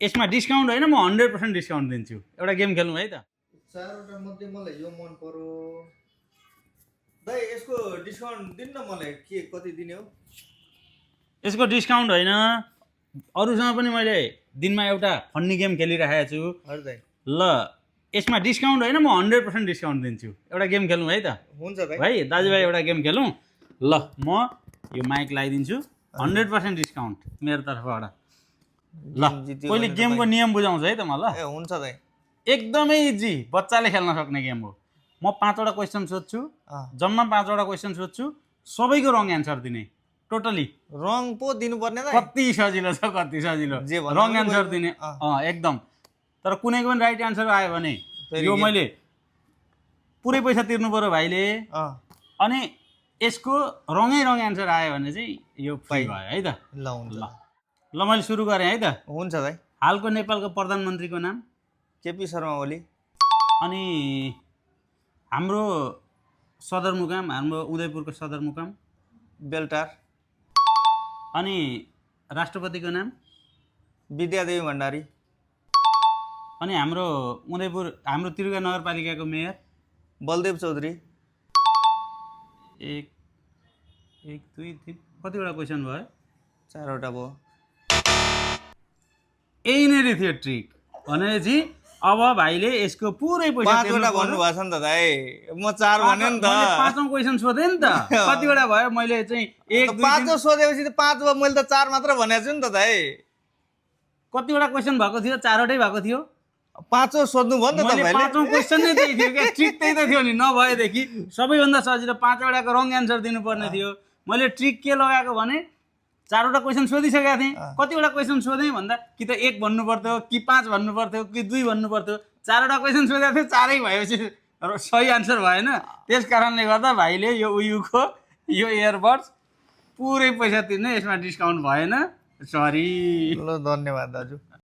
यसमा डिस्काउन्ट होइन, म 100% डिस्काउन्ट दिन्छु। एउटा गेम खेलौँ है त। चारवटा मध्ये मलाई यो मन पर्यो दाइ। यसको डिस्काउन्ट दिनु न मलाई, के कति दिने हो? यसको डिस्काउन्ट होइन, अरूसँग पनि मैले दिनमा एउटा फन्नी गेम खेलिरहेको छु। हजुर दाइ। ल यसमा डिस्काउन्ट होइन, म 100% डिस्काउन्ट दिन्छु। एउटा गेम खेलौँ है त। हुन्छ दाइ। भाइ दाजुभाइ एउटा गेम खेलौँ। ल म यो माइक लगाइदिन्छु, 100% डिस्काउन्ट मेरो तर्फबाट। ल पहिले गेमको नियम बुझाउँछु है त म। ल ए हुन्छ दाइ। एकदमै इजी, बच्चाले खेल्न सक्ने गेम हो। म 5वटा क्वेसन सोध्छु, जम्मा 5वटा क्वेसन सोध्छु, सबैको रङ एन्सर दिने। टोटली रङ पो दिनुपर्ने दाइ? कति सजिलो छ, कति सजिलो। रङ एन्सर दिने एकदम। तर कुनैको पनि राइट एन्सर आयो भने यो मैले पुरै पैसा तिर्नु पर्यो भाइले। अनि यसको रङै रङ एन्सर आयो भने चाहिँ यो फ्री भयो है त। ल हुन्छ। ल मैले सुरु गरेँ है त। हुन्छ दाइ। हालको नेपालको प्रधानमन्त्रीको नाम? केपी शर्मा ओली। अनि हाम्रो सदरमुकाम, हाम्रो उदयपुरको सदरमुकाम? बेलटार। अनि राष्ट्रपतिको नाम? विद्यादेवी भण्डारी। अनि हाम्रो उदयपुर, हाम्रो त्रियुगा नगरपालिकाको मेयर? बलदेव चौधरी। 1 2 3 कतिवटा क्वेसन भयो? 4वटा भयो। यहीँनेरि थियो ट्रिक भनेपछि अब भाइले यसको पुरै पैसा 5वटा भन्नु भएको छ नि त दाइ, म 4 भने नि त। 5औं क्वेसन सोधेँ नि त। कतिवटा भयो? मैले चाहिँ 1 2 5 सोधेपछि त 5 भयो, मैले त 4 मात्र भनेको छु नि त दाइ। कतिवटा क्वेसन भएको थियो? 4वटै भएको थियो। 5 सोध्नु भयो नि त मैले तपाईले। 5औं क्वेसन नै त्यही थियो क्या, ट्रिक त्यही त थियो नि। नभएदेखि सबैभन्दा सजिलो 5वटाको रङ एन्सर दिनुपर्ने थियो। मैले ट्रिक के लगाएको भने 4वटा क्वेसन सोधिसकेको थिएँ। कतिवटा क्वेसन सोधेँ भन्दा कि त 1 भन्नु पर्थ्यो, कि 5 भन्नु पर्थ्यो, कि 2 भन्नु पर्थ्यो। 4वटा क्वेसन सोधेको थिएँ, 4 भएपछि सही आन्सर भएन। त्यस कारणले गर्दा भाइले यो उयुको यो इयरबड्स पुरै पैसा तिर्ने, यसमा डिस्काउन्ट भएन। सरी। ल धन्यवाद दाजु।